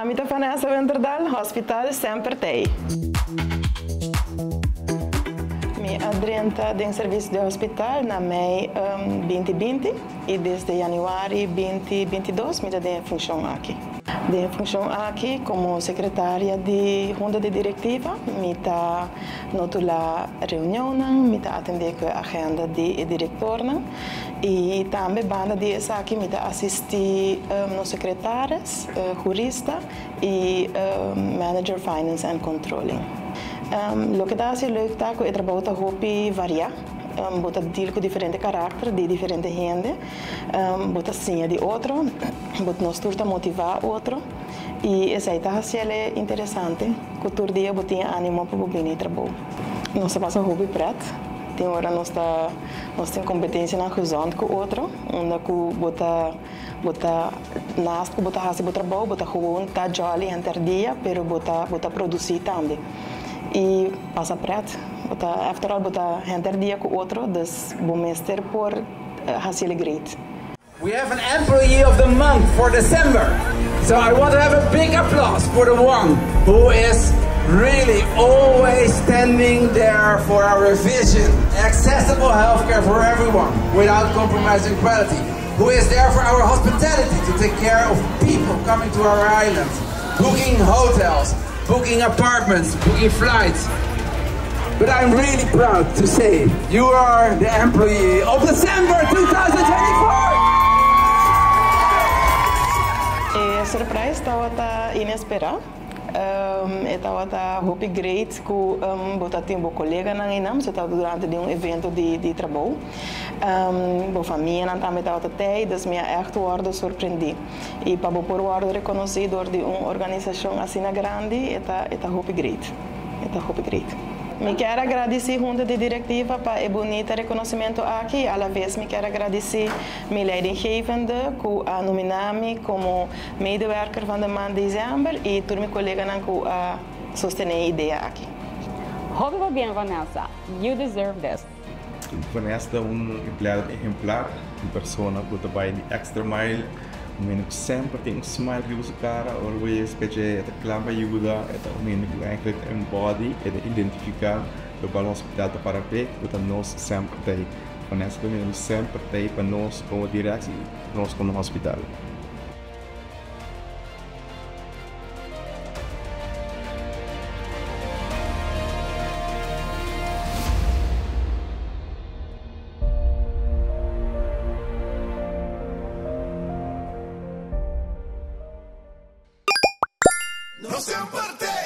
Ami ta Vanessa Winterdal, Hospital semper t'ei. Mi a drenta den servicio di hospital na mei 2020 y desde januari 2022 mi ta den e funcion aki. Den e funcion aki como secretaria di Hunta di Directiva mi ta notula reunionnan, mi ta atende cu e agenda di e directornan y tambe banda di esaki mi ta asisti nos secretaris, hurista y manager finance and controlling. Loke ta haci leuk ta cu e trabou ta hopi varia, bo ta deal cu diferente karakter di diferente hende, bo ta siña di otro, bo nos tur ta motiva otro y esey ta haciele interesante cu tur dia bo tin animo pa bo bini trabou. Nos ta pasa hopi pret, tin ora nos ta nos tin competencianan gezond cu otro unda cu bo ta Bo ta naast ku bo ta hasi bo trabou, bo ta gewoon ta jolly henter dia, pero bo ta bo ta produsí tambe. I pasa pret. Bo ta after all bo ta henter dia ku otro, dus bo mester por hasiel great. We have an employee of the month for December. So I want to have a big applause for the one who is really always standing there for our vision. Accessible healthcare for everyone without compromising quality. Who is there for our hospitality to take care of people coming to our island, booking hotels, booking apartments, booking flights. But I'm really proud to say you are the employee of December 2024! E surprise tabata inespera. E tabata hopi great ku bo ta tin bo koleganan einan, so tabata durante di un evento di di trabou. Bo famianan tambe tabata tei, dus mi a ègt wòrdu sorprendí. I pa bo por wòrdu rekonosí dor di un organisashon asina grandi, e ta e ta hopi great. E ta hopi great. Mi kier a gradisí hunta di direktiva pa e bunita rekonosimentu aki i alaves mi kier a gradisí mi leidinggevende ku a nominá mi komo Medewerker van de maand december y tur mi coleganan cu a sostene e idea aki. Hopi pabien Vanessa, you deserve this. Vanessa ta un empleado ehemplar, un persona cu ta bay di extra mile, un hende cu semper tin un smile riba su cara, ora bo yega specie e ta cla pa yuda, e ta un hende cu eigenlijk ta embody, e ta identifica locual hospital ta para p'e, cu ta nos semper t'ey. Vanessa ta un hende cu semper t'ey pa nos como directie y nos como hospital. Nos semper t'e!